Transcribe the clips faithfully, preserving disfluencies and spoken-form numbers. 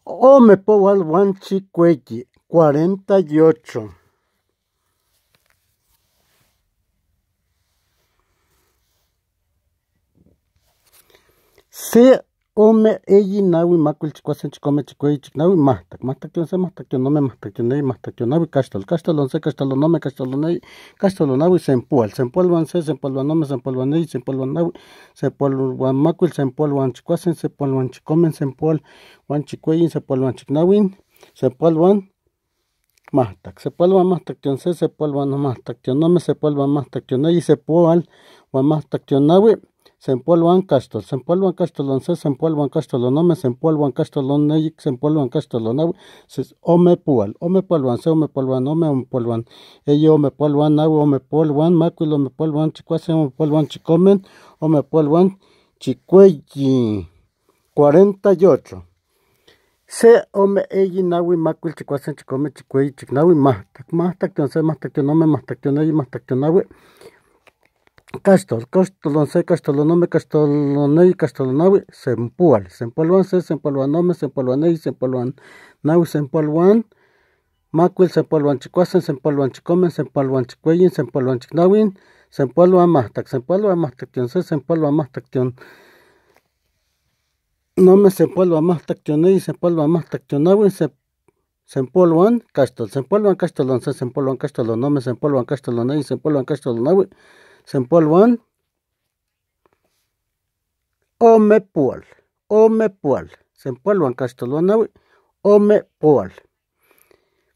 Ome poual uan chicueyi, cuarenta y ocho. Se, ome, eyi, naui, macuil, chicuasen, chicome, chicueyi, chicnaui, mahtac. Mahtac tion se, mahtac tion ome, mahtac tion eyi, mahtac tion naui, caxtol. Caxtol tion se, caxtol tion ome, caxtol tion eyi, caxtol tion naui, sempual. Sempual uan se, sempual uan ome, sempual uan eyi, sempual uan naui, sempual uan macuil, sempual uan chicuasen, sempual uan chicome, sempual uan chicueyi, sempual uan chicnaui, sempual uan mahtac. Sempual uan mahtac tion se, sempual uan mahtac tion ome, sempual uan mahtac tion eyi, sempual uan mahtac tion naui, sempual uan caxtol. Sempual uan caxtol tion se, sempual uan caxtol tion ome, sempual uan caxtol tion eyi, sempual uan caxtol tion naui, ses-, ome poual. Ome poual uan se, ome poual uan ome, ome poual uan eyi, ome poual uan naui, ome poual uan macuil, ome poual uan chicuasen, ome poual uan chicome, ome poual uan chicueyi. Cuarenta y ocho. Se, ome, eyi, naui, macuil, chicuasen, chicome, chicueyi, chicnaui, mahtac. Mahtac tion se, mahtac tion ome, mahtac tion eyi, mahtac tion naui, caxtol. Caxtol tion se, caxtol tion ome, caxtol tion eyi, caxtol tion naui, sempual. Sempual uan se, sempual uan ome, sempual uan eyi, sempual uan naui, sempual uan macuil, sempual uan chicuasen, sempual uan chicome, sempual uan chicueyi, sempual uan chicnaui, sempual uan mahtac. Sempual uan mahtac tion se, sempual uan mahtac tion ome, sempual uan mahtac tion eyi, sempual uan mahtac tion naui, se-, sempual uan caxtol. Sempual uan caxtol tion se, sempual uan caxtol tion ome, sempual uan caxtol tion eyi, sempual uan caxtol tion naui, sempual uan ome poual. Ome poual. Sempual uan caxtol uan naui, ome poual.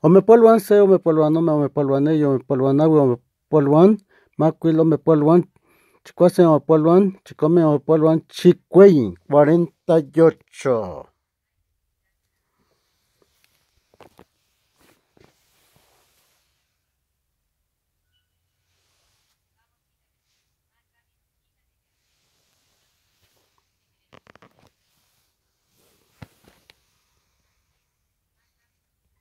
Ome poual uan se, ome poual uan ome, ome poual uan eyi, ome poual uan naui, ome poual uan macuil, ome poual uan chicuasen, ome poual uan chicome, ome poual uan chicueyi. Cuarenta y ocho.